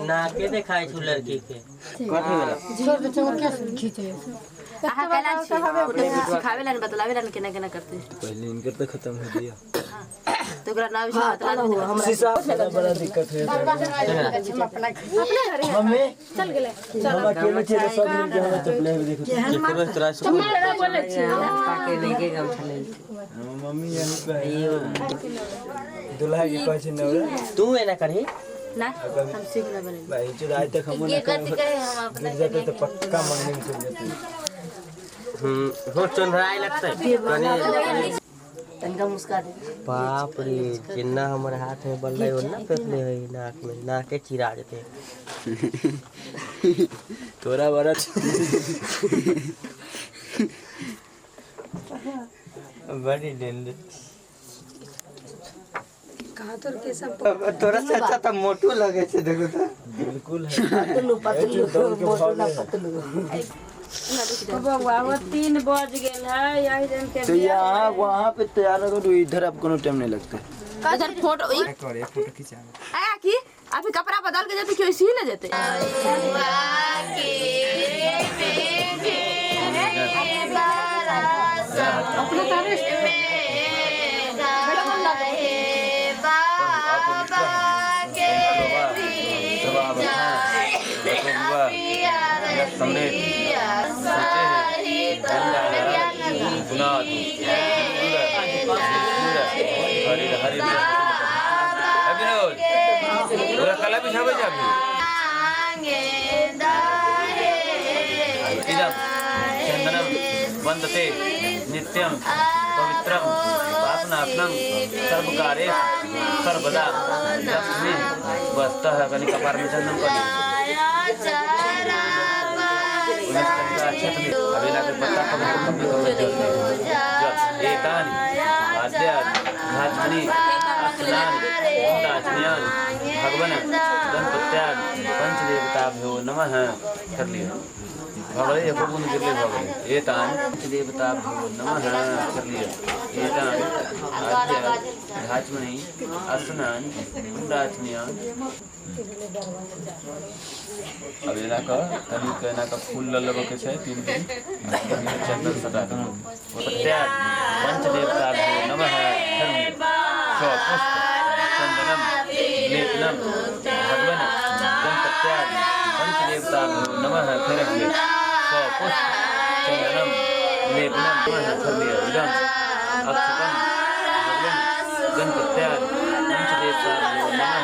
नाके देखाय छु लड़की के कथी वाला छोड़ दे चल क्या खींचे अहाँ कहला छी सिखावे ला बतलावे ला केना केना करते पहले इनकर तो खत्म हो गया तो ओकरा ना विषय बतला दे हमरा शीशा बड़ा दिक्कत है अपना अपना मम्मी चल गेले हम अकेले छे तो सब मिल के हमरा चपले में देखो केकरो तोरा स्कूल बोले छी के लेके गमछा ले मम्मी यही कहे दुल्हा के कहै छै नौरा तू एना करही ना हम सीख ना बने भाई जो आज तक हमो ना कहे हम अपना गिर जाते तो पक्का मंगने में चल जाते। हो चंद्राय लगतै कनी तनका मुस्का दे। बाप रे जिन्ना हमर हाथ में बललै ओन्ना फेंकले है नाक में नाके चिरा जेते तोरा बड़ा बड़ी डेंजर कहा तोर के सब तोरा से अच्छा तो मोटू लगे छे देखो तो बिल्कुल है पतलू पतलू मोटू ना पतलू बउआ वो 3 बज गेल है यही दिन के तो यहाँ वहाँ पे तैयार हो तो इधर आपको नो टाइम नहीं लगता। इधर फोटो करे फोटो खिंचा आया की अभी कपड़ा बदल के जाते कि वैसे ही ना जाते। अपना तारे चंदनम वंदते नित्यम पवित्रम पापनाशनम सर्वकार्येषु सर्वदा लक्ष्मी वस्तः कनि कपार में चंदन कर अबेला के पत्ता कभी कभी कभी जल एतानि आद्यानि घाचमनि अस्नानि दाचन्यानि भगवन गणपत्यादि पंचदेवताभ्यो नमः कर लियो भगले एको गुण गिरले भगले एतानि पंचदेवताभ्यो नमः कर लियो एतानि आद्यानि घाचमनि अस्नानि दाचन्यानि। अब एना का तनी एना का फूल ल लेबे के छै 3 दिन चंदन सटा के पंचदेवताभ्यो नमः पुष्प चंदनम लेपनम भगवन गणपत्यादि पंचदेवताभ्यो नमः फिर पुष्प चंदनम लेपनम नमः कर लिया इदम अक्षतम भगवन गणपत्यादि पंचदेवताभ्यो नमः।